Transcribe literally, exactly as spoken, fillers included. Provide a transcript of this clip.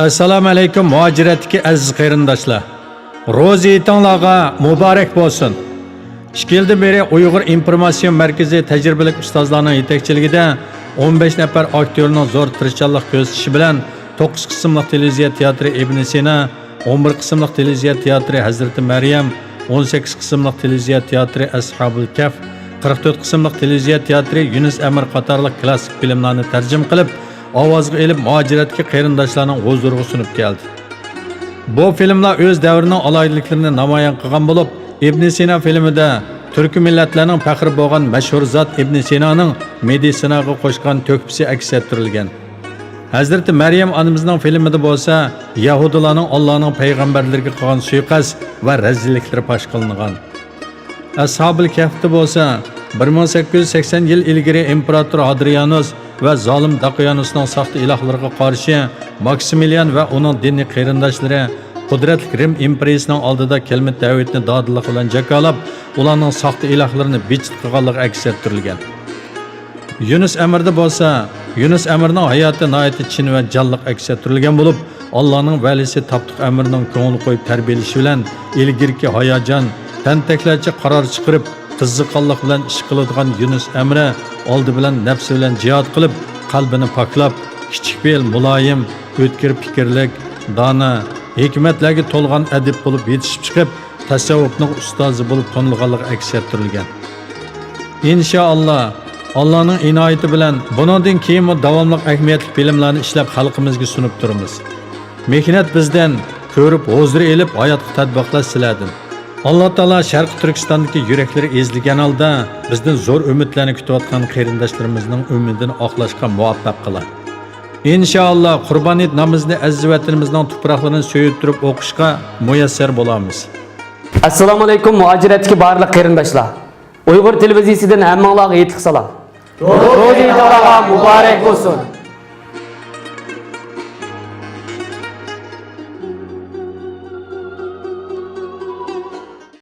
ئەسسالامۇ ئەلەيكۇم، مۇھاجىرەتتىكى ئەزىز قېرىنداشلار! روزا ھېيتىڭلارغا مۇبارەك بولسۇن! ئىككى يىلدىن بېرى ئۇيغۇر ئىنفورماتسىيە مەركىزى تەجرىبىلىك ئۇستازلارنىڭ يېتەكچىلىكىدە ئون بەش نەپەر ئاكتيورنىڭ زور تىرىشچانلىق كۆرسىتىشى بىلەن توققۇز قىسىملىق تېلېۋىزىيە تىياتىرى ئىبنى سىنا، ئون بىر قىسىملىق تېلېۋىزىيە تىياتىرى ھەزرىتى مەريەم، ئون سەككىز قىسىملىق تېلېۋىزىيە تىياتىرى ئەسھابۇل كەھف، قىرىق تۆت قىسىملىق تېلېۋىزىيە تىياتىرى يۇنۇس ئەمىر قاتارلىق كلاسسىك فىلىملارنى تەرجىمە قىلىپ، ئاۋازغا ئېلىپ، مۇھاجىرەتتىكى قېرىنداشلارنىڭ ھۇزۇرىغا سۇنۇپ كەلدى. بۇ فىلىملار ئۆز دەۋرىنىڭ ئالاھىدىلىكلىرىنى نامايان قىلغان بولۇپ، ئىبنى سىنا فىلىمىدە تۈركىي مىللەتلەرنىڭ پەخرى بولغان مەشھۇر زات ئىبنى سىنانىڭ مېدىسىناغا قوشقان تۆھپىسى ئەكس ئەتتۈرۈلگەن. ھەزرىتى مەريەم ئانىمىزنىڭ فىلىمىدا بولسا يەھۇدىيلارنىڭ ئاللانىڭ پەيغەمبەرلىرىگە قىلغان سۇيىقەست ۋە رەزىللىكلىرى پاش قىلىنغان. ئەسھابىل كەھفتە بولسا، بىر مىڭ سەككىز يۈز سەكسەن يىل ئىلگىرى ئىمپېراتور ھادرىيانۇس ۋە زالىم داقىيانۇسنىڭ ساختا ئىلاھلىرىغا قارشى ماكسىمىليان ۋە ئۇنىڭ دىنىي قېرىنداشلىرى قۇدرەتلىك رىم ئىمپېرىيىسىنىڭ ئالدىدا كەلمە تەۋھىدنى دادىللىق بىلەن جاكارلاپ، ئۇلارنىڭ ساختا ئىلاھلىرىنى بىچىت قىلغانلىقى ئەكس ئەتتۈرۈلگەن. يۇنۇس ئەمىردە بولسا، يۇنۇس ئەمىرنىڭ ھاياتى ناھايىتى چىن ۋە جانلىق ئەكس ئەتتۈرۈلگەن بولۇپ، ئاللانىڭ ۋەلىسى تاپتۇق ئەمىرنىڭ كۆڭۈل قويۇپ تەربىيەلىشى بىلەن ئىلگىرىكى ھاياجان، تەنتەكلەرچە قارار چىقىرىپ، قىزىققانلىق بىلەن ئىش قىلىدىغان يۇنۇس ئەمرە ئالدى بىلەن نەپسى بىلەن جىھاد قىلىپ، قەلبىنى پاكلاپ، كىچىك پېئىل، مۇلايىم، ئۆتكۈر پىكىرلىك، دانا، ھېكمەتلەرگە تولغان ئەدىب بولۇپ يېتىشىپ چىقىپ، تەسەۋۋۇپنىڭ ئۇستازى بولۇپ تونۇلغانلىقى ئەكس ئەتتۈرۈلگەن. ئىنشائاللا، ئاللانىڭ ئىنايىتى بىلەن بۇنىڭدىن كېيىنمۇ داۋاملىق ئەھمىيەتلىك فىلىملارنى ئىشلەپ خەلقىمىزگە سۇنۇپ تۇرىمىز. مېھنەت بىزدىن، كۆرۈپ ھۇزۇر ئېلىپ ھاياتقا تەتبىقلاش سىلەردىن. ئاللا تائالا شەرقىي تۈركىستاندىكى يۈرەكلىرى ئېزىلگەن ھالدا بىزدىن زور ئۈمىدلەرنى كۈتۈۋاتقان قېرىنداشلىرىمىزنىڭ ئۈمىدىنى ئاقلاشقا مۇۋەپپەق قىلار. ئىنشائاللا، قۇربان ھېيت نامىزىنى ئەزىز ۋەتىنىمىزنىڭ تۇپراقلىرىنى سۆيۈپ تۇرۇپ ئوقۇشقا مۇيەسسەر بولارمىز. ئەسسالامۇئەلەيكۇم، مۇھاجىرەتتىكى بارلىق قېرىنداشلار! ئۇيغۇر تېلېۋىزىيىسىدىن ھەممىڭلارغا ھېيتلىق سالام. روزا ھېيتىڭلارغا مۇبارەك بولسۇن!